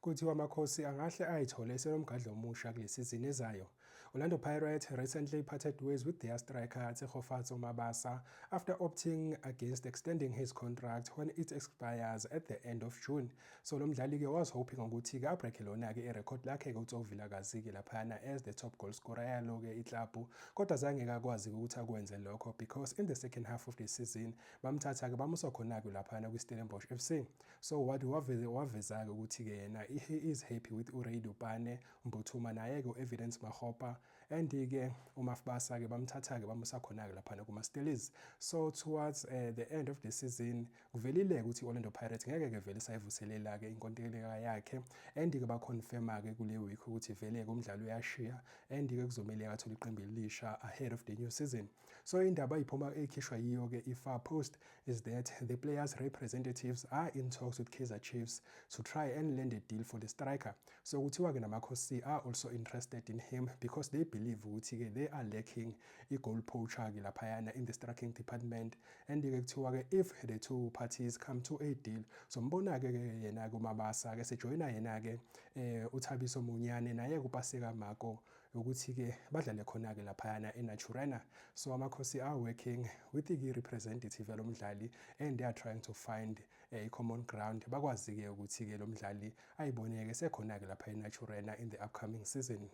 Kuthiwa Amakhosi angahle ayithole esenomgadli omusha kule sizini ezayo. Orlando Pirates recently parted ways with their striker Tshegofatso Mabasa after opting against extending his contract when it expires at the end of June. So lo mdlali-ke was hoping ukuthi-ke abreak lona-ke irekhodi lakhe-ke uTso Vilakazi-ke laphayana as the top goal scorer yalo-ke iklabhu, kodwa zange akwazi ukuthi akwenze lokho because in the second half of the season bamthatha-ke bamusa khona-ke laphayana kwi-Stellenbosch FC. So what waveza-ke ukuthi-ke yena he is happy with uRay Lupane Mbuthuma, naye-ke u-Evidence Makgopa, and-ke uMabasa-ke bamthatha-ke bamusa khona-ke laphana kuma-Stellies. So towards the end of the season kuvelile ukuthi i-Orlando Pirates ngeke-ke vele sayivuselela-ke inkontileka yakhe, and-ke baconfirma-ke kule week ukuthi vele-ke umdlalo uyashiya and-ke kuzomele athole iqembu elisha ahead of the new season. So indaba iphuma ekhishwa yiyo-ke i-Far Post is that the players' representatives are in talks with Kaizer Chiefs to try and land a deal for the striker. So kuthiwa-ke naMakhosi are also interested in him because they believe ukuthi-ke they are lacking i-goal poacher-ke laphayana in the striking department, and-ke kuthiwa-ke if the two parties come to a deal, so mbona-ke ke yena-ke uMabasa-ke sejoyina yena-ke uThabiso Monyane, naye-ke uPaseka Mako, ukuthi-ke badlale khona-ke laphayana eNaturena. So Amakhosi are working with the representative yalo mdlali and they are trying to find a common ground, bakwazi-ke ukuthi-ke lo mdlali ayiboneke sekhona-ke lapha eNaturena in the upcoming season.